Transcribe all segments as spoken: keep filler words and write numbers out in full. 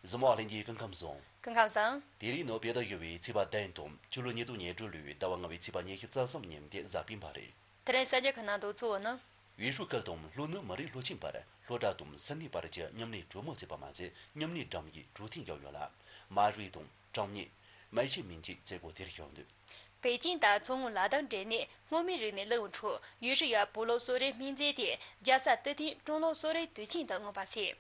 གཟིགས་མོ་བ་ལྷན་རྒྱས་སྐུ་ཁམས་བཟང་། སྐུ་ཁམས་བཟང་། དེ་རིང་ནོ་བེད་ཡོད་པའི་ཚེས་པ་བདུན་དང་ཕྱི་ལོ་ཉིས་སྟོང་ཉེར་དྲུག་ལོའི་ཟླ་བ་ལྔ་པའི་ཚེས་པ་ཉི་ཤུ་རྩ་གསུམ་ཉིན་ཏེ་གཟའ་སྤེན་པ་རེད། དེ་རིང་གསར་འགྱུར་ཁག་ནང་དུ་གཙོ་བོ་ནི། ཡུས་ཧྲུའུ་ཁུལ་དང་ལྷོ་ནུབ་མི་རིགས་སློབ་ཆེན་བར་སློབ་གྲྭ་དང་ས་གནས་བར་གྱི་མཉམ་ལས་གྲོས་མོལ་བྱས་པ་མ་ཟད། མཉམ་ལས་དྲ་བའི་གྲོས་མཐུན་བརྒྱབ་ཡོད་ལ། མ་རུའེ་དང་ཀྲང་ཉི། མའེ་ཤིན་མིང་བཅས་མཛད་སྒོ་དེར་ཞུགས་འདུག་པེ་ཅིང་དང་མཚོ་སྔོན་ལ་དྭགས་འབྲེལ་གནས་སྔོན་མའི་རིག་གནས་གླིང་ཁྲོད་ཡུལ་ཤུལ་ཡ་བུ་ལོ་གསོ་རིག་སྨན་རྫས་དེ་རྒྱལ་ས་ཏི་ཐིན་ཀྲུང་ལོ་གསོ་རིག་དུས་ཆེན་དུ་མངོན་པ་གསལ།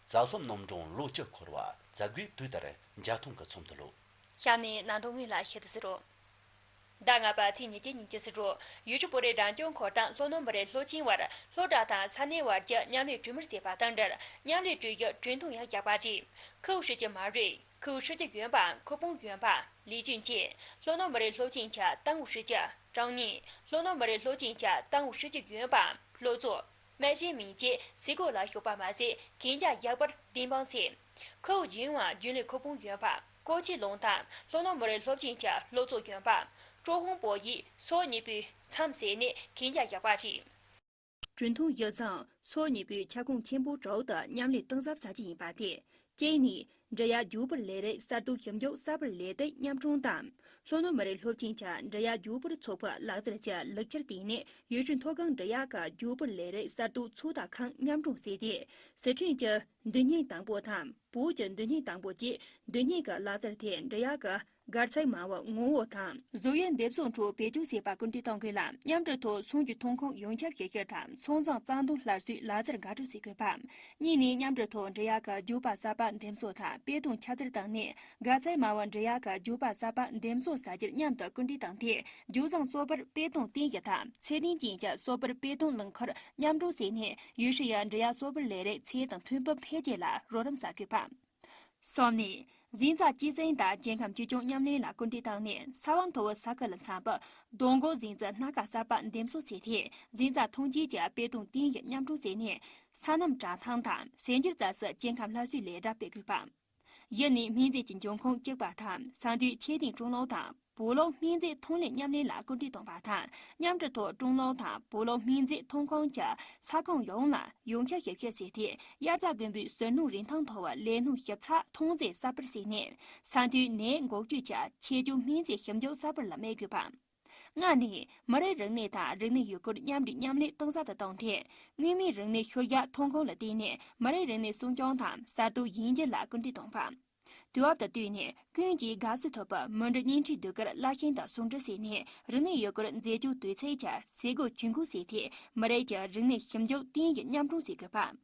རྩ་གསུམ་སྣུམ་གྲངས་ལོ་བཅུ་འཁོར་བ་བྱ་དགའི་དུས་ལྟར་འཇའ་ཐང་གི་ཚོམས་འདུ་ལོ། གཤམ་ནས་ནང་དོན་དངོས་ལ་ཤེས་དུ་ཟེར་རོ། ཟླ་ལྔ་པ་ཚེས་ཉི་ཤུ་ཉིན་གྱི་ཕྱི་དྲོ། ཡུལ་ཤུལ་བོད་རིགས་རང་སྐྱོང་ཁུལ་དང་ལྷོ་ནུབ་མི་རིགས་སློབ་ཆེན་བར་སློབ་གྲྭ་དང་ས་གནས་བར་གྱི་མཉམ་ལས་གྲོས་མོལ་བྱས་པ་དང་འབྲེལ། མཉམ་ལས་གྲོས་ཀྱི་གྲོས་མཐུན་ཡང་བཞག་པ་རེད། ཁུའུ་ཧྲི་ཅི་མ་རུའེ། ཁུའུ་ཧྲི་ཅི་གཞོན་པ། ཁུ་པུང་གཞོན་པ། ལི་ཅུན་ཅེ། ལྷོ་ནུབ་མི་རིགས་སློབ་ཆེན་གྱི་ཏང་ཝུ་ཧྲི་ཅི་ཀྲང་ཉིན། ལྷོ་ནུབ་མི་རིགས་སློབ་ཆེན་གྱི་ཏང་ཝུ་ཧྲི་ཅི་གཞོན་པ་ལོ་ཙོ། མའེ་ཤེ་མིང་བཅས་ཟས་གོས་ལ་ཞུགས་པ་མ་ཟད་གན་རྒྱ་བཞག་པར་བདེན་དཔང་བྱས། ཁུའུ་ཡུན་ཝང་རྒྱུན་ལས་ཁུ་པུང་གཞོན་པ་ཀོ་ཆི་ལུང་དང་ལྷོ་ནུབ་མི་རིགས་སློབ་ཆེན་གྱི་ལོ་ཙོ་གཞོན་པ་ཀྲོ་ཧུང་པོ་ཡིས་སོ་གཉིས་པོའི་མཚམས་བསལ་ནས་གན་རྒྱ་བཞག་པ་རེད། གྲོས་མཐུན་གཞིར་བཟུང་སོ་གཉིས་པོས་ཁྱབ་ཁོངས་ཆེན་པོ་དྲུག་ཏུ་མཉམ་ལས་གཏིང་ཟབ་བྱ་རྒྱུ་ཡིན་པ་དེ། གཅིག་ནི། འབྲི་གཡག་རྒྱུག་པར་ལས་རིགས་གསར་གཏོད་ཞིབ་འཇུག་གསར་སྤེལ་ལས་སྟེགས་མཉམ་སྲུང་དང་། ལྷོ་ནུབ་མི་རིགས་སློབ་ཆེན་གྱི་འབྲི་གཡག་རྒྱུག་པར་ཚོགས་པའི་ལག་རྩལ་གྱི་ལུགས་འཆར་བརྟེན་ནས་ཡུལ་ཤུལ་མཐོ་སྒང་འབྲི་གཡག་གི་རྒྱུག་པར་ལས་རིགས་གསར་གཏོད་ཚོགས་སྡེ་ཁག་མཉམ་སྲུང་བྱས་ཏེ། སི་ཁྲོན་གྱི་མདོ་སྨད་དང་པོ་དང་བོད་ཀྱི་མདོ་སྨད་དང་པོ་བཅས་མདོ་སྨད་ཀྱི་ལག་རྩལ་དེ་འབྲི་གཡག་གི་སྒར་ཚད་མང་བའི་ངོ་བོ་དང་། བཟོ་ཡི་འདེབས་གསོ་ཁྲོད་བེད་སྤྱོད་བྱེད་པ་སྐུལ་འདེད་གཏོང་དགོས་ལ། མཉམ་འབྲེལ་ཐོག་ཚོང་གི་ཐོན་ཁུངས་ཡོངས་ཁྱབ་བྱེད་ཤུགས་དང་ཚོང་བཟང་གཙང་དོན་སླར་གསོའི་ལག་རྩལ་འགག་སྒྲོལ་བྱེད་དགོས་པ། གཉིས་ནས། མཉམ་འབྲེལ་ཐོག་འབྲི་གཡག་གི་རྒྱུག་པ་གསར་པ་འདེམས་གསོ་དང་དཔེ་སྟོན་ཁྱབ་གདལ་བཏང་ནས། སྒར་ཚད་མང་བ་འབྲི་གཡག་གི་རྒྱུག་པ་གསར་པ་འདེམས་གསོ་བྱ་རྒྱུར་མཉམ་དུ་སྐུལ་འདེད་བཏང་སྟེ། རྒྱུ་བཟང་གསོ་བར་དཔེ་སྟོན་རྟེན་གཞི་དང་ཚད་ལྡན་ཅན་གྱི་གསོ་བར་དཔེ་སྟོན་རླངས་འཁོར་མཉམ་འགྲོ་བྱས་ནས། ཡུལ་ཤུལ་ཡ་འབྲི་གཡག་གསོ་བར་ལས་རིགས་ཚད་དང་མཐུན་པའི་འཕེལ་རྒྱས་ལ་རོགས་རམ་བྱ་དགོས་པ། གསུམ་ནས། གཟན་རྩྭ་སྐྱེད་སྲིང་དང་སྐྱེ་ཁམས་བཅོས་སྐྱོང་མཉམ་ལས་ལ་སྐུལ་འདེད་བཏང་ནས། ས་བོན་མཐོ་བོ་ས་ཁུལ་ལ་འཚམ་པའི་རྡོ་མགོ་གཟན་རྩྭ་སྣ་ཁ་གསར་པ་འདེམས་གསོ་བྱས་ཏེ། གཟན་རྩྭ་ཐོན་སྐྱེད་ཀྱི་དཔེ་སྟོན་རྟེན་གཞི་མཉམ་སྐྲུན་བྱས་ནས། སོ་ནམ་བཀྲ་ཐང་དང་གསར་འགྱུར་རྩྭ་སའི་སྐྱེ་ཁམས་སླར་གསོའི་ལས་གྲྭ་སྤེལ་དགོས་པ། བཞི་ནས། སྨན་རྫས་ཀྱི་འབྱུང་ཁུངས་གཅིག་པ་དང་ས་མཐོའི་ཁྱད་ལྡན་ཀྲུང་ལོག་དང་བུ་ལོག་སྨན་རྫས་ཐོན་ལས་མཉམ་ལས་ལ་སྐུལ་འདེད་གཏོང་བ་དང་། མཉམ་འབྲེལ་ཐོག་ཀྲུང་ལོག་དང་བུ་ལོག་སྨན་རྫས་ཐོན་ཁུངས་ཀྱི་ས་ཁོངས་ཡོངས་ལ་ཡོངས་ཁྱབ་ཞིབ་བཤེར་བྱས་ཏེ། དབྱར་རྩྭ་དགུན་འབུའི་ཟུར་སྣོན་རིན་ཐང་མཐོ་བའི་ལས་སྣོན་ཞིབ་ཚགས་ཐོན་རྫས་གསར་སྤེལ་བྱས་ནས། ས་མཐོའི་ནད་འགོག་བཅོས་ཀྱི་ཆེད་སྦྱོང་སྨན་རྫས་ཞིབ་འཇུག་གསར་སྤེལ་ལ་སྨན་དགོས་པ། ལྔ་ནས། མི་རིགས་རིག་གནས་དང་རིག་གནས་ཡུལ་སྐོར་མཉམ་འདྲེས་མཉམ་ལས་གཏིང་ཟབ་ཏུ་བཏང་སྟེ། མངོན་མིན་རིག་གནས་ཤུལ་བཞག་ཐོན་ཁུངས་ལ་བརྟེན་ནས་མི་རིགས་རིག་གནས་སྲུང་སྐྱོང་དང་གསར་གཏོད་གཞན་སྒྱུར་ལ་སྐུལ་འདེད་གཏོང་བ། དུས་བབ་དང་བསྟུན་ནས་ཀུན་གྱིས་དགའ་བསུ་ཐོབ་པའི་མུ་འབྲེལ་བརྙན་འཕྲིན་ཟློས་གར་སླར་ཤེས་དང་ཟུང་འབྲེལ་བྱས་ནས། རིག་གནས་ཡུལ་སྐོར་མཛེས་སྡུག་དུས་ཚོད་ཀྱི་ཟས་གོ་ཇུས་འགོད་བྱས་ཏེ། མི་རིགས་ཀྱི་རིག་གནས་ཞིབ་འཇུག་རྟེན་གཞི་མཉམ་སྐྲུན་བྱེད་དགོས་པ།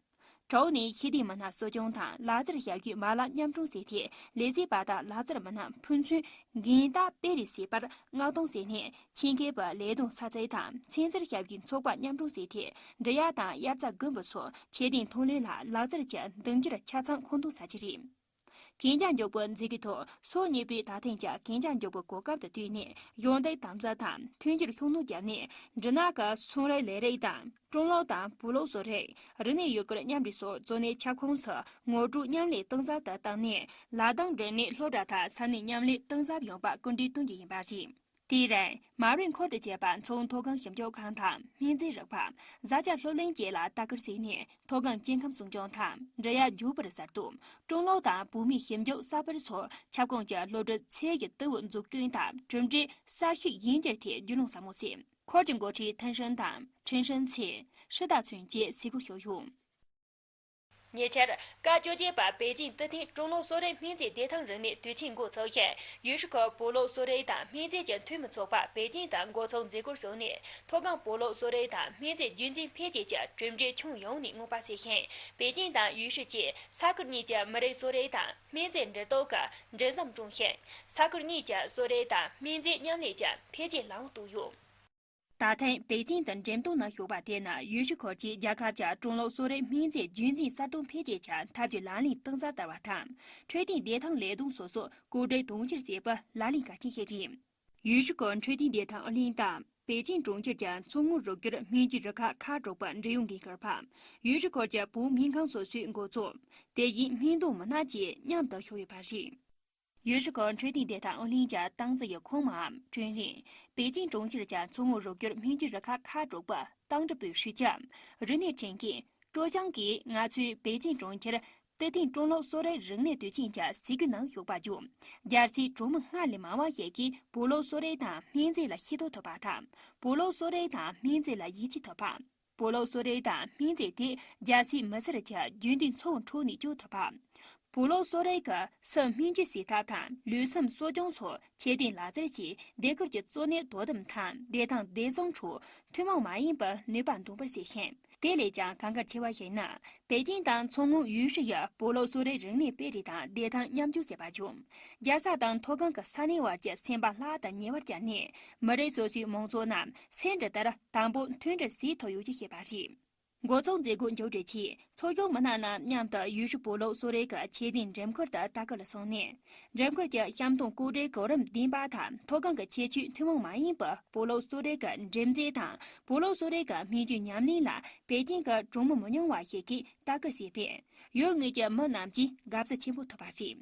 དྲུག་ནས། ཤེས་ལྡན་མི་སྣ་གསོ་སྐྱོང་དང་ལག་རྩལ་ཞབས་ཞུའི་མ་ལག་མཉམ་སྐྲུན་བྱས་ཏེ། ལས་བྱེད་པ་དང་ལག་རྩལ་མི་སྣ་ཕན་ཚུན་འགན་བདག་སྤེལ་རེས་བྱེད་པར་མངགས་གཏོང་བྱས་ནས། ཆེད་མཁས་པའི་ལས་དོན་ས་ཚིགས་དང་ཚན་རྩལ་ཞབས་ཞུའི་ཚོགས་པ་མཉམ་སྐྲུན་བྱས་ཏེ། འབྲི་གཡག་དང་དབྱར་རྩྭ་དགུན་འབུ་སོགས་ཁྱད་ལྡན་ཐོན་ལས་ལ་ལག་རྩལ་གྱི་འདུམ་འགྱུར་ཆ་ཚང་མཁོ་འདོན་བྱ་རྒྱུ་རེད། གན་རྒྱ་མགྱོགས་པོ་འཛུགས་སྐྲུན་ཐོག་སོ་གཉིས་པོས་ད་ཐེངས་ཀྱི་གན་རྒྱ་མགྱོགས་པོའི་གོ་སྐབས་དང་བསྟུན་ནས། གཞོགས་འདེགས་དམ་བཅའ་དང་མཐུན་འགྱུར་ཤུགས་སྣོན་བརྒྱབ་ནས། འབྲི་ནག་གི་ཚོང་རའི་ལས་རིགས་དང་། ཀྲུང་ལོག་དང་བུ་ལོག་བཟོ་རིག་རིག་གནས་ཡུལ་སྐོར་མཉམ་འབྲེལ་སོགས་གཙོ་གནད་ཁྱབ་ཁོངས་སུ་ངོ་སྤྲོད་མཉམ་ལས་གཏིང་ཟབ་ཏུ་བཏང་ནས། ལ་དྭགས་འབྲེལ་གནས་སློབ་གྲྭ་དང་ས་གནས་མཉམ་ལས་གཏིང་ཟབ་ཡོང་བར་སྐུལ་འདེད་གཏོང་རྒྱུ་ཡིན་པ་རེད། དེའི་རིང་། མ་རུའེ་འཁོར་དུ་བཅས་པ་མཚོ་སྔོན་མཐོ་སྒང་ཞིབ་འཇུག་ཁང་དང་སྨན་རྫས་རིག་པ། བཟའ་བཅའ་སློབ་གླིང་བཅས་ལ་ལྟ་སྐོར་བྱས་ནས། མཐོ་སྒང་སྐྱེ་ཁམས་སྲུང་སྐྱོང་དང་། འབྲི་གཡག་རྒྱུག་པར་གསར་གཏོད། ཀྲུང་ལོག་དང་བོད་སྨན་ཞིབ་འཇུག་གསར་སྤེལ་སོགས་ཁྱབ་ཁོངས་ཀྱི་སློབ་གྲྭའི་ཚད་ཀྱི་ལྟེ་བའི་འཛུགས་སྐྲུན་དང་གྲུབ་འབྲས་གསར་ཤོས་ཡིན་རྒྱུར་ཐད་རྒྱུས་ལོན་ཟབ་མོ་བྱས། འཁོར་གྱི་འགོ་ཁྲིད་ཐེན་ཧྲན་དང་ཁྲིན་ཧྲན་ཚེ། ཧྲི་ཏ་ཚུན་བཅས་གཟིགས་སྐོར་ཞུས་ཡོད། ཉེ་ཆར་སྐབས་བཅོ་བརྒྱད་པ་པེ་ཅིང་ཏི་ཐིང་ཀྲུང་ལོག་གསོ་རིག་སྨན་རྫས་བདེ་ཐང་རིག་གནས་དུས་ཆེན་འགོ་ཚུགས་ཤིང་། ཡུལ་ཤུལ་ཁུལ་བུ་ལོག་གསོ་རིག་དང་སྨན་རྫས་ཀྱི་འཐུས་མི་ཚོགས་པ་པེ་ཅིང་དུ་འགོ་ཚུགས་མཛད་སྒོར་ཞུགས་ནས། མཐོ་སྒང་བུ་ལོག་གསོ་རིག་དང་སྨན་རྫས་རྒྱུན་འཛིན་འཕེལ་རྒྱས་ཀྱི་གྲུབ་འབྲས་ཁྱོན་ཡོངས་ནས་མངོན་པ་གསལ་ཞིང་། པེ་ཅིང་དང་ཡུལ་ཤུལ་བཅས་ས་ཁུལ་གཉིས་ཀྱི་མི་རིགས་གསོ་རིག་དང་སྨན་རྫས་འབྲེལ་གཏོགས་ཀྱི་འབྲེལ་ཟམ་བསྐྲུན་ཞིང་། ས་ཁུལ་གཉིས་ཀྱི་གསོ་རིག་དང་སྨན་རྫས་མཉམ་ལས་ཀྱི་འཕེལ་རྒྱས་ལམ་བུ་བཏོད་ཡོད། ད་ཐེངས་པེ་ཅིང་དུ་འགྲེམས་སྟོན་ནང་ཞུགས་པ་དེ་ནི་ཡུལ་ཤུལ་ཁུལ་གྱིས་རྒྱལ་ཁབ་ཀྱི་ཀྲུང་ལོག་གསོ་རིག་སྨན་རྫས་རྒྱུན་འཛིན་གསར་གཏོད་འཕེལ་རྒྱས་ཀྱི་འཐབ་ཇུས་ལག་ལེན་གཏིང་ཟབ་བསྟར་བ་དང་། འཕྲོད་བསྟེན་བདེ་ཐང་ལས་དོན་སོ་སོ་བཀོད་སྒྲིག་དོན་འཁྱོལ་བྱེད་པའི་ལག་ལེན་གལ་ཆེན་ཞིག་རེད། ཡུལ་ཤུལ་ཁུལ་འཕྲོད་བསྟེན་བདེ་ཐང་ཨུ་ལྷན་དང་པེ་ཅིང་གྲོང་ཁྱེར་གྱི་མཚོ་སྔོན་རོགས་སྐྱོར་སྨན་བཅོས་རུ་ཁག་ཁག་དྲུག་པའི་འབྲེལ་ཡོད་འགན་འཁུར་བ། ཡུལ་ཤུལ་ཁུལ་གྱི་བོད་སྨན་ཁང་སོ་སོའི་འགོ་གཙོ། དེ་བཞིན་སྨན་དོན་མི་སྣ་བཅས་མཉམ་དུ་ཞུགས་ཡོད་པ་རེད། ཡུལ་ཤུལ་ཁུལ་འཕྲོད་བསྟེན་བདེ་ཐང་ཨུ་ལྷན་གྱི་ཏང་ཙུའུ་ཡི་ཁོངས་མིའམ་ཀྲུའུ་རིན། པེ་ཅིང་གྲོང་ཁྱེར་གྱི་མཚོ་སྔོན་རོགས་སྐྱོར་སྨན་བཅོས་རུ་ཁག་ཁག་དྲུག་པའི་ཏང་ཀྲི་པུའུ་ཧྲུའུ་ཅི། རིག་གནས་དྲན་རྒན་ཀྲོ་ཞང་གིས་ང་ཚོའི་པེ་ཅིང་གྲོང་ཁྱེར་ སྟོད་ཐེངས་ཀྲུང་ལོག་གསོ་རིག་རིག་གནས་དུས་ཆེན་གྱི་གཟིགས་སྐུལ་ནང་ཞུགས་པར་བྱོན། རྒྱལ་སའི་གྲོང་མི་སྔར་ལས་མང་བ་ཞིག་གིས་བོད་ལོག་གསོ་རིག་དང་སྨན་རྫས་ལ་ཤེས་རྟོགས་ཐོབ་པ་དང་། བོད་ལོག་གསོ་རིག་དང་སྨན་རྫས་ལ་ཡིད་ཆེས་ཐོབ་པ། བོད་ལོག་གསོ་རིག་དང་སྨན་རྫས་དེ་རྒྱལ་སའི་མི་སེར་གྱི་རྒྱུན་ལྡན་འཚོ་བའི་ཁྲོད་ནས་སྐྱོབ་ཐུབ་པ། བོད་ལོག་གསོ་རིག་གིས་སུ་སྨན་བཅོས་བྱེད་ཐབས་དང་ལུས་སེམས་གསོ་སྐྱོང་སོགས་ཁྱད་ལྡན་ལག་རྩལ་གྱིས་སྡེ་ཁུལ་གྱི་གཙོ་གནད་དོ་དམ་དང་བདེ་ཐང་བདེ་བཟང་ཁྲོད་ཐུན་མོང་མ་ཡིན་པའི་ནུས་པ་འདོན་པར་བྱེད་ཤིང་། དེ་ལས་ཀྱང་གང་གལ་ཆེ་བ་ཞིག་ནི། པེ་ཅིང་དང་མཚོ་སྔོན་ཡུལ་ཤུལ་ཡི་བོད་ལོག་གསོ་རིག་རིག་གནས་སྤེལ་རེས་དང་བདེ་ཐང་མཉམ་སྤྱོད་བྱེད་པ་བྱུང་། རྒྱལ་ས་དང་མཐོ་སྒང་གི་ས་གནས་བར་གྱི་སེམས་པ་ལྷ་དང་ཉེ་བར་བཅར་ནས། མི་རིགས་སོ་སོའི་མང་ཚོགས་རྣམས་སེ་འབྲུ་ལྟར་དང་པོ་མཐུན་སྒྲིལ་བྱེད་ཐུབ་ཡོད་ཅེས་བཤད་པ་རེད། འགོ་ཚོགས་མཛད་སྒོ་མཇུག་སྒྲིལ་ཆེད་ཚོགས་ཞུགས་མི་སྣ་རྣམས་མཉམ་དུ་ཡུལ་ཤུལ་བོད་ལོག་གསོ་རིག་གི་ཆེད་དོན་འགྲེམས་ཁུལ་དུ་ལྟ་སྐོར་ལ་སོང་ནས། འགྲེམས་ཁུལ་གྱི་བཤམས་སྟོན་སྐོར་རའི་གོ་རིམ་བདེན་པ་དང་མཐོ་སྒང་གི་ཁྱད་ཆོས་ཐུན་མོང་མ་ཡིན་པའི་བོད་ལོག་གསོ་རིག་གི་འགྲེམས་རྫས་དང་བོད་ལོག་གསོ་རིག་གི་སྨན་བཅོས་ཉམས་ལེན་ལ་པེ་ཅིང་གི་གྲོང་མི་མི་ཉུང་བ་ཞིག་གིས་ལྟ་སྐོར་བྱས་པས། ཡུལ་དངོས་ཀྱི་མི་རྣམས་ཀྱིས་དགའ་བསུ་ཆེན་པོ་ཐོབ་པ་རེད།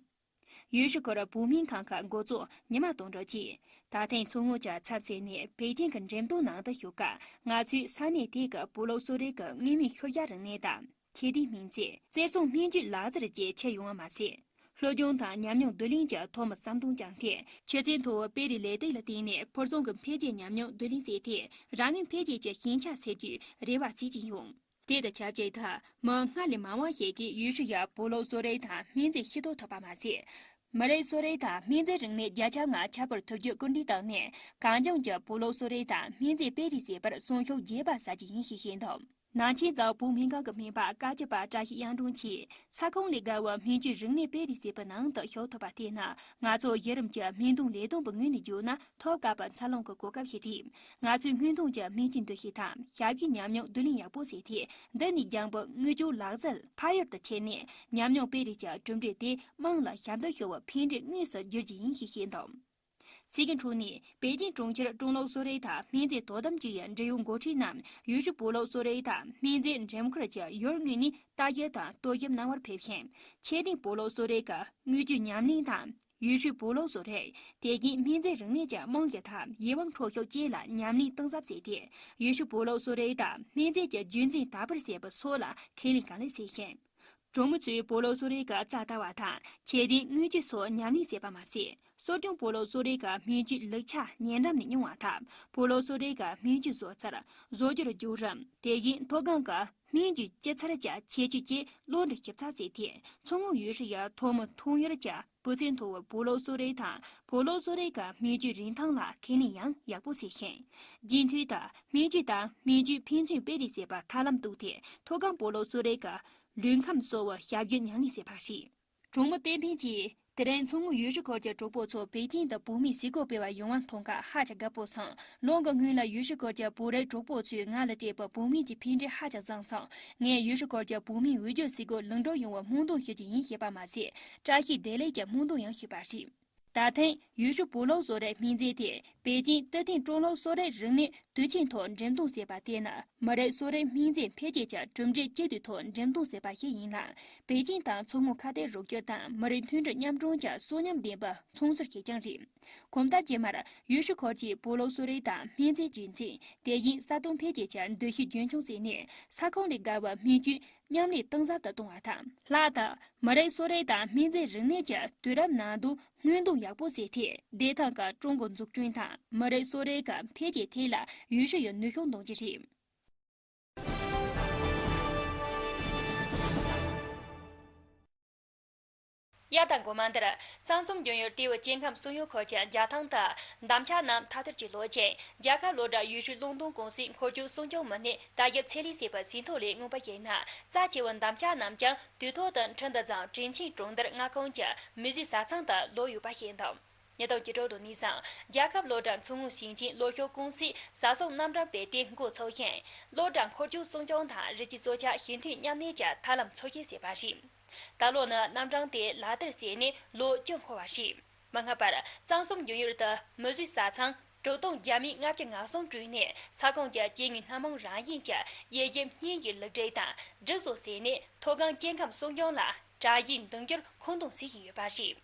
ཡུལ་ཤུལ་ཁུལ་བོད་སྨན་ཁང་གི་འགོ་གཙོ་ཉི་མ་དོན་གྲུབ་ཀྱིས། ད་ཐེངས་མཚོ་སྔོན་གྱི་ཚབ་བྱས་ནས་པེ་ཅིང་གི་འགྲེམས་སྟོན་ནང་དུ་ཞུགས་སྐབས། ང་ཚོས་ས་གནས་དེ་གའི་བོད་ལོག་གསོ་རིག་གི་དངོས་མིན་ཤུལ་བཞག་རིག་གནས་དང་། ཁྱད་ལྡན་སྨན་རྫས། རྩེར་སོན་སྨན་བཅོས་ལག་རྩལ་བཅས་ཁྱེར་ཡོང་བ་མ་ཟད། སློབ་སྦྱོང་དང་ཉམས་མྱོང་བསྡུ་ལེན་གྱི་ཐོག་མའི་བསམ་འདུན་བཅངས་ཏེ། ཆུ་ཚད་མཐོ་བའི་སྤེལ་རེས་ལས་སྟེགས་ལ་བརྟེན་ནས་ཕུལ་བྱུང་གི་འཕེལ་རྒྱས་ཉམས་མྱོང་བསྡུ་ལེན་བྱས་ཏེ། རང་ངོས་འཕེལ་རྒྱས་ཀྱི་ཞན་ཆ་སེལ་རྒྱུའི་རེ་བ་བྱེད་ཀྱིན་ཡོད། དེ་དང་ཆབས་ཅིག་ཏུ། མི་སྔར་ལས་མང་བ་ཞིག་གིས་ཡུལ་ཤུལ་ཡི་བོད་ལོག་གསོ་རིག་དང་སྨན་རྫས་ཤེས་རྟོགས་ཐུབ་པ་མ་ཟད། མི་རིགས་གསོ་རིག་དང་སྨན་རྫས་རིག་གནས་རྒྱ་ཁྱབ་ངང་ཁྱབ་པར་ཐུབ་རྒྱུ་སྐུལ་འདེད་བཏང་ནས། གངས་ལྗོངས་ཀྱི་བོད་ལོག་གསོ་རིག་དང་སྨན་རྫས་སྤེལ་རེས་བྱེད་པར་སྲུང་སྐྱོབ་རྒྱས་པ་བྱ་རྒྱུ་ཡིན་ཞེས་བཤད་འདུག་ནང་ཆེན་རྫ་བོ་བོད་སྨན་ཁང་གི་སྨན་པ་བཀའ་བརྒྱུད་པ་བཀྲ་ཤིས་གཡུང་དྲུང་གིས། ས་ཁོངས་ལས་བརྒལ་བའི་སྨན་བཅོས་རིག་གནས་སྤེལ་རེས་བྱེད་པའི་ནང་དུ་ཞུགས་ཐུབ་པ་དེས་ན། ང་ཚོ་གཞི་རིམ་གྱི་སྨན་དོན་ལས་དོན་པའི་ངོས་ནས་བརྗོད་ན། ཐོབ་དཀའ་བའི་འཚར་ལོངས་ཀྱི་གོ་སྐབས་ཤིག་རེད། ང་ཚོས་སྔོན་ཐོན་གྱི་སྨན་བཅོས་འདུ་ཤེས་དང་ཞབས་ཞུའི་ཉམས་མྱོང་བསྡུ་ལེན་ཡག་པོ་བྱས་ཏེ། འདི་ནས་རྒྱང་བའི་དངོས་སྦྱོར་ལག་རྩལ་ཕ་ཡུལ་དུ་ཁྱེར་ནས། ཉམས་མྱོང་སྤེལ་རེས་ཀྱི་གྲུབ་འབྲས་དེ་དམངས་ལ་ཞབས་འདེགས་ཞུ་བའི་ཕན་འབྲས་དངོས་སུ་འགྱུར་རྒྱུ་ཡིན་ཞེས་བཤད་འདུག་ཚིག་གི་འཕྲོ་ནས། པེ་ཅིང་གྲོང་ཁྱེར་ཀྲུང་ལོག་གསོ་རིག་དང་སྨན་རྫས་དོ་དམ་ཅུས་ཡི་འབྲེལ་ཡོད་འགོ་ཁྲིད་རྣམས་ཡུལ་ཤུལ་བོད་ལོག་གསོ་རིག་དང་སྨན་རྫས་འགྲེམས་ཁུལ་གྱི་ཡུལ་དངོས་ནས་ལྟ་ཞིབ་དང་རྟོག་ཞིབ་གནང་བར་ཕེབས་ཤིང་། ཆེད་དོན་བོད་ལོག་གསོ་རིག་གི་དངོས་བརྒྱུད་ཉམས་ལེན་དང་། ཡུལ་ཤུལ་བོད་ལོག་གསོ་རིག་དེ་བཞིན་སྨན་རྫས་རིག་གནས་ཀྱི་རྨང་གཞི་དང་ཡིད་དབང་འཕྲོག་ཤུགས་བཅས་ལ་ཉམས་ལེན་གཏིང་ཟབ་བྱས་ཏེ། ཡུལ་ཤུལ་བོད་ལོག་གསོ་རིག་དང་སྨན་རྫས་ཀྱི་རྒྱུན་འཛིན་དར་སྤེལ་བྱེད་པའི་སྲོལ་ལ་ཁས་ལེན་གང་ལེགས་བྱས་ཤིང་། གྲོང་མི་ཚོས་བོད་ལོག་གསོ་རིག་གི་རྩ་ལྟ་བ་དང་ཆེད་དོན་དངོས་བརྒྱུད་སོགས་ཉམས་ལེན་བྱས་པ་མ་ཟད། གསོ་སྐྱོང་བོད་ལོག་གསོ་རིག་གི་སྨན་བཅོས་ལུགས་ཆ་ཉེ་འགྲམ་ནས་མྱོང་བ་དང་། བོད་ལོག་གསོ་རིག་གི་སྨན་བཅོས་བཟོ་རྩལ་བཟོ་སྒྱུར་བརྒྱུད་རིམ། དེ་བཞིན་མཐོ་སྒང་གི་སྨན་བཅོས་སྤྱི་ཚར་གྱི་ཁྱད་ཆོས་བཅས་བློ་འདྲི་ཞིབ་ཚགས་བྱས་ཏེ། མཚོ་སྔོན་ཡུལ་ཤུལ་ཡི་ཐོག་མའི་ཐོན་ཡུལ་གྱི་སྤུས་ཚད་མཐོ་བའི་བོད་ལོག་གསོ་རིག་དང་། བོད་ལོག་གསོ་རིག་གི་སྨན་བཅོས་རིན་ཐང་ལ་ཁས་ལེན་ཡང་ཡག་པོ་བྱས་ཤིང་། རྒྱུན་མཐུད་དུ་སྨན་བཅོས་དང་སྨན་བཅོས་ཕན་ཚུན་སྤེལ་རེས་བྱེད་པར་ཐབས་ལམ་བཏོད་དེ། མཐོ་སྒང་བོད་ལོག་གསོ་རིག་གི་ལུས་ཁམས་གསོ་བའི་ཞབས་ཞུ་ཉམས་ལེན་བྱས་པ་རེད། གྲོང་མི་བསྟན་ཕུན་གྱིས། དེ་རིང་མཚོ་སྔོན་ཡུལ་ཤུལ་ཁུལ་གྱི་གྲོགས་པོ་ཚོ་པེ་ཅིང་དུ་བོད་མིའི་གཟིགས་སྐོར་སྤེལ་བར་ཡོང་བ་མཐོང་སྐབས་ཧ་ཅང་དགའ་པོ་སོང་། ལོ་འགའི་སྔོན་ལ་ཡུལ་ཤུལ་ཁུལ་གྱི་བོད་རིགས་གྲོགས་པོ་ཚོས་ང་ལ་སྤྲད་པའི་བོད་སྨན་གྱི་ཕན་འབྲས་ཧ་ཅང་བཟང་སོང་། ངས་ཡུལ་ཤུལ་ཁུལ་གྱི་བོད་མིའི་འོས་སྦྱོར་གཟིགས་སྐོར་ལུང་འདྲེན་ཡོང་བར་སྨོན་འདུན་ཞུ་རྒྱུ་ཡིན་ཞེས་པ་མ་ཟད། བཀྲ་ཤིས་བདེ་ལེགས་ཀྱི་སྨོན་འདུན་ཡང་ཞུས་པ་རེད། ད་ཐེངས་ཡུལ་ཤུལ་བོད་ལོག་གསོ་རིག་སྨན་རྫས་དེ་པེ་ཅིང་སྟོད་ཐེངས་ཀྲུང་ལོག་གསོ་རིག་རིག་གནས་དུས་ཆེན་ཐོག་འགྲེམས་སྟོན་བྱས་པ་དེ་ནི་མི་རིགས་གསོ་རིག་སྨན་རྫས་འཕེལ་རྒྱས་ཀྱི་གྲུབ་འབྲས་སྐྱིད་དོད་ཐོག་འགྲེམས་སྟོན་བྱས་པ་ཞིག་ཡིན་ལ། པེ་ཅིང་དང་མཚོ་སྔོན་ཁ་གཏད་རོགས་སྐྱོར་དང་མི་རིགས་མཐུན་སྒྲིལ་མཉམ་སྐྲུན་གྱི་གསོན་ཉམས་ལྡན་པའི་ཚོང་ཟུར་ཞིག་ཀྱང་རེད། གོམ་སྟབས་རྗེས་མར་ཡུལ་ཤུལ་ཁུལ་གྱི་བོད་ལོག་གསོ་རིག་དང་སྨན་རྫས་རྒྱུན་འཛིན། དེ་བཞིན་ས་སྟོང་འཕེལ་རྒྱས་ཀྱི་འདུ་ཤེས་རྒྱུན་འཁྱོངས་བྱས་ནས། ས་ཁོངས་ལས་བརྒལ་བའི་སྨན་བཅོས་མཉམ་ལས་གཏིང་ཟབ་ཏུ་གཏོང་བ་དང་། ལྷག་ཏུ་མི་རིགས་གསོ་རིག་དང་སྨན་རྫས་རིག་གནས་ཀྱི་དུས་རབས་ནང་དུ་སྔོན་གཏོང་ཡག་པོ་བྱས་ཏེ། བདེ་ཐང་གི་ཀྲུང་གོ་འཛུགས་སྐྲུན་དང་མི་རིགས་གསོ་རིག་གི་འཕེལ་རྒྱས་ཐད་ལ་ཡུལ་ཤུལ་ཡང་ནུས་ཤུགས་འདོན་རྒྱུ་རེད། ཡ། ད་འགོ་མ་འདིར་གཙང་གསུམ་འབྱུང་ཡུལ་ཏེའུ་སྐྱེ་ཁམས་སྲུང་ཡོལ་ཁུལ་གྱི་རྒྱ་ཐང་དུ་འདམ་ཆགས་རྣམས་ཐ་ཐར་གྱིས་སློག་ཅིང་། རྒྱལ་ཁབ་གློག་དྲ་ཡུལ་ཤུལ་རླུང་འདོན་ཀུང་སིའི་འཁོར་རྒྱུག་སྲུང་སྐྱོང་མི་སྣས་ལྟ་ཞིབ་ཚད་ལེན་བྱས་པའི་ཟིན་ཐོ་ལས་མངོན་པར་གྱུར་ན། རྩ་ཆེ་བའི་འདམ་ཆགས་རྣམས་ཀྱང་དུས་ཐོག་ཏུ་ཁྲིན་ཏུ་ཙང་ཀྲིན་ཆིན་གྲོང་རྡལ་མངའ་ཁོངས་ཀྱི་མུའུ་ཟི་བཟའ་ཚང་དུ་སློག་ཡོད་པ་ཤེས་འདུག་ཉིས་སྟོང་བཅུ་དྲུག་ལོ་ནས་བཟུང་རྒྱལ་ཁབ་གློག་དྲ་མཚོ་སྔོན་ཞིང་ཆེན་གློག་ཤུགས་ཀུང་སིས་བཟའ་ཚང་རྣམ་གྲངས་སྤེལ་ཏེ་འགོ་ཚུགས་ཤིང་། གློག་དྲ་འཁོར་རྒྱུག་སྲུང་སྐྱོང་དང་རི་སྐྱེས་སྲོག་ཆགས་ཞི་མཐུན་མཉམ་གནས་ཀྱི་ཐབས་ལམ་འཚོལ་སྐྱེལ་བྱས་པ་རེད། ད་ལོ་ནི་རྣམ་གྲངས་དེ་ལག་བསྟར་བྱས་ནས་ལོ་བཅུ་འཁོར་བ་རེད། མ་སྔ་བར་གཙང་གསུམ་འབྱུང་ཡུལ་དུ་མུའུ་ཟི་བཟའ་ཚང་དྲུག་སྟོང་བརྒྱ་མེད་ལྔ་བཅུ་ང་གསུམ་བྲོས་ནས། ས་ཁོངས་ཀྱི་སྐྱེ་དངོས་སྣ་མང་རང་བཞིན་གྱི་དབྱེ་ཞིབ་བརྙན་གྱི་ལག་འབྲེལ་དང་སྒྲིག་བཟོ་བྱས་ནས། མཐོ་སྒང་སྐྱེ་ཁམས་སྲུང་སྐྱོང་ལ་གྲངས་གཞི་འདང་རྒྱུར་ཁུངས་གཏོང་བྱེད་བཞིན་ཡོད་པ་རེད།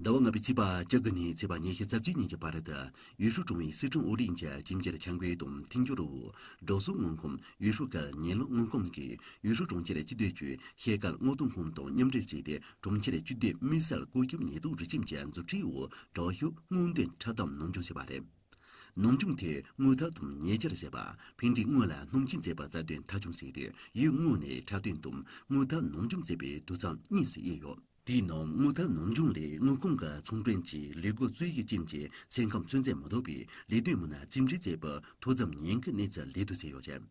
ཟླ་བ་ལྔ་པའི་ཚེས་པ་བཅུ་དགུ་ནས་ཚེས་པ་ཉི་ཤུ་རྩ་གཅིག་ཉིན་གྱི་བར་དུ། ཡུས་ཧྲུའུ་གྲོང་བའི་སི་ཁྲོན་ཨོ་གླིང་གི་ཁྱིམ་སྤྱོད་འཆར་འགོད་དང་མཐུན་སྦྱོར་འོག་འགྲོ་སོང་དངུལ་ཁང་ཡུས་ཧྲུའུ་ཁུལ་ཉེ་ལམ་དངུལ་ཁང་གིས་ཡུས་ཧྲུའུ་གྲོང་ཁྱེར་སྤྱི་བདེ་ཅུས་ཤེལ་དཀར་མངགས་གཏོང་ཁང་དང་མཉམ་འབྲེལ་བྱས་ཏེ། གྲོང་ཁྱེར་སྤྱི་བདེ་མི་སེར་བཀོད་ཁྱབ་ཉེན་རྟོག་སྒྲིག་ཁྲིམས་ཀྱི་མཛུབ་ཁྲིད་འོག་དྲག་ཤུགས་དངུལ་འདོན་འཁྲབ་སྟོན་ནམ་རྒྱུན་བྱས་པ་རེད། ནམ་རྒྱུན་དེ་དངུལ་ཐར་དང་ཉེ་ཆར་བྱས་པ། ཕན་འབྲས་དངུལ་ལ་སྣུམ་སྦྱིན་བྱས་པ་རྩ་དོན་མཐའ་འཁྱོངས་བྱས་ཏེ། ཡུལ་དངོས་ནས་འཁྲབ་སྟོན་དང་དངུལ་ཐར་ནམ་རྒྱུན་བྱས་པའི་དུས་མཚམས་གཉིས་སུ་དབྱེ་ཡོད། དེའི་ནང་དངུལ་ཐར་ནམ་རྒྱུན་ལས་དངུལ་ཁང་གི་ཚོང་དཔོན་གྱིས་ལས་སྒོ་རྩོད་གཞི་རྐྱེན་གྱིས་སེམས་ཁམས་ཚོད་འཛིན་མི་ཐུབ་པའི་ལས་དོན་མི་སྣ་རྩིས་འབྲི་བྱས་པའི་ཐོ་འཚམ་ཉེན་ཁའི་གནས་ཚུལ་ལས་དོན་བྱས་ཡོད་ཅིང་།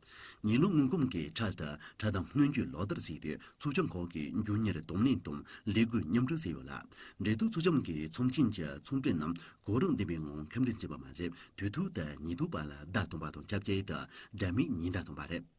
ཉེ་ལམ་དངུལ་ཁང་གིས་འཕྲལ་དུ་འཁྲབ་སྟོན་སྔོན་ཇུས་ལག་བསྟར་བྱས་ཏེ། ཚོགས་ཆུང་ཁག་གིས་མགྱོགས་མྱུར་གདོང་ལེན་དང་ལས་འགུལ་མཉམ་སྤྲོད་བྱས་ཡོད་ལ། འབྲེལ་གཏུག་ཚོགས་ཆུང་གིས་ཚོམས་ཆེན་གྱི་ཚོང་དཔོན་རྣམས་གོ་རིམ་ལྡན་པའི་ངང་ཁྲིམས་མཐུན་བྱས་པ་མ་ཟད། དུས་ཐོག་ཏུ་ཉེན་རྟོག་པ་ལ་བརྡ་སྟོན་པ་དང་ཆབས་ཅིག་ཏུ་དགྲ་མེད་ཉེན་བརྡ་བཏང་བ་རེད།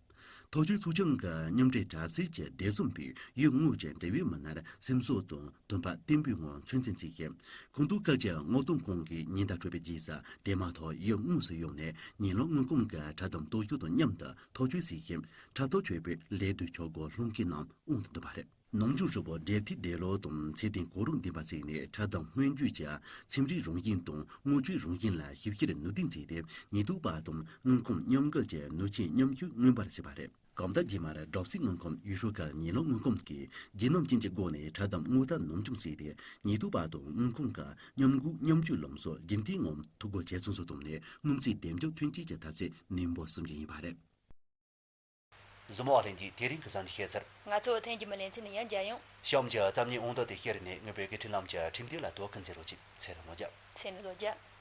ཐག་གཅོད་ཚོགས་ཆུང་གི་མཉམ་འབྲེལ་དྲ་ཚིགས་ཀྱི་བདེ་སྲུང་པས་ཡུལ་དངོས་ཀྱི་འབྲེལ་ཡོད་མི་སྣར་སེམས་གསོ་དང་དོ་ཕོག་བརྟན་པོའི་ངང་ཚོད་འཛིན་བྱས་ཤིང་། ཁོངས་གཏོགས་ཁུལ་གྱི་མངགས་གཏོང་ཁང་གིས་ཉེན་བརྡ་སྤྲོད་པའི་རྗེས་སུ། དེ་མ་ཐག་ཡུལ་དངོས་སུ་ཡོང་ནས་ཉེ་ལམ་དངུལ་ཁང་གི་འཁྲབ་སྟོན་སྟོབས་ཤུགས་དང་མཉམ་དུ་ཐག་གཅོད་བྱས་ཤིང་། འཁྲབ་སྟོན་སྤྱོད་པའི་ལས་དོན་འཁྱོག་སྒོ་སློང་མཁན་རྣམས་དབང་དུ་བསྡུས་པ་རེད། ནམ་རྒྱུན་ཧྲིལ་པོ་འབྲེལ་མཐུད་འདེད་ལོག་དང་ཚད་ལྡན་གོ་རིམ་ལྡན་པ་བརྩིས་ནས། འཁྲབ་སྟོན་སྔོན་ཇུས་ཀྱི་ཚན་རིག་རང་བཞིན་དང་དངོས་ཆོས་རང་བཞིན་ལ་ཞིབ་བཤེར་ནུས་ལྡན་བྱས་ཏེ། ཉེན་རྟོག་པ་དང་དངུལ་ཁང་མཉམ་འགུལ་གྱིས་ནུས་ཆེའི་མཉམ་ཤུགས་མངོན་པར་བྱས་པ་རེད། གང་ལྟར་རྗེས་མར་སྦྲག་སྲིད་དངུལ་ཁང་ཡུས་ཧྲུའུ་ཁུལ་ཉེ་ལམ་དངུལ་ཁང་གིས་རྒྱུན་ནོམ་ཅན་གྱི་སྒོ་ནས་འཁྲབ་སྟོན་དངུལ་ཐར་ནམ་རྒྱུན་བྱས་ཏེ། ཉེན་རྟོག་པ་དང་དངུལ་ཁང་གི་མཉམ་འགུལ་མཉམ་སྤྱོད་ལམ་སྲོལ་རྒྱུན་མཐུད་ངང་འཐུས་སྒོ་ཇེ་ཚང་དུ་བཏང་ནས། དངུལ་རྩིས་བདེ་འཇགས་ཐོན་སྐྱེད་ཀྱི་འཐབ་རྩོད་ནན་པོ་གསུམ་བཞིན་ཡིན་པ་རེད། གཟིགས་མོ་བ་ལྷན་གྱིས་དེ་རིང་གི་གསར་འགྱུར་བཤད་ཚར། ང་ཚོ་ཐེངས་རྗེས་མའི་ལེ་ཚན་ནས་ཡང་མཇལ་ཡོང་། གཤམ་གྱི་རྩོམ་ཉིད་དབང་དུ་དེ་ཤེར་ནས་ངའི་བོད་སྐད་འཕྲིན་ལམ་གྱི་ཁྲིམས་དེབ་ལ་དོ་ཁུར་མཛད་རོགས་གྱིས། ཚེ་རིང་ལོ་བརྒྱ། ཚེ་རིང་ལོ་བརྒྱ།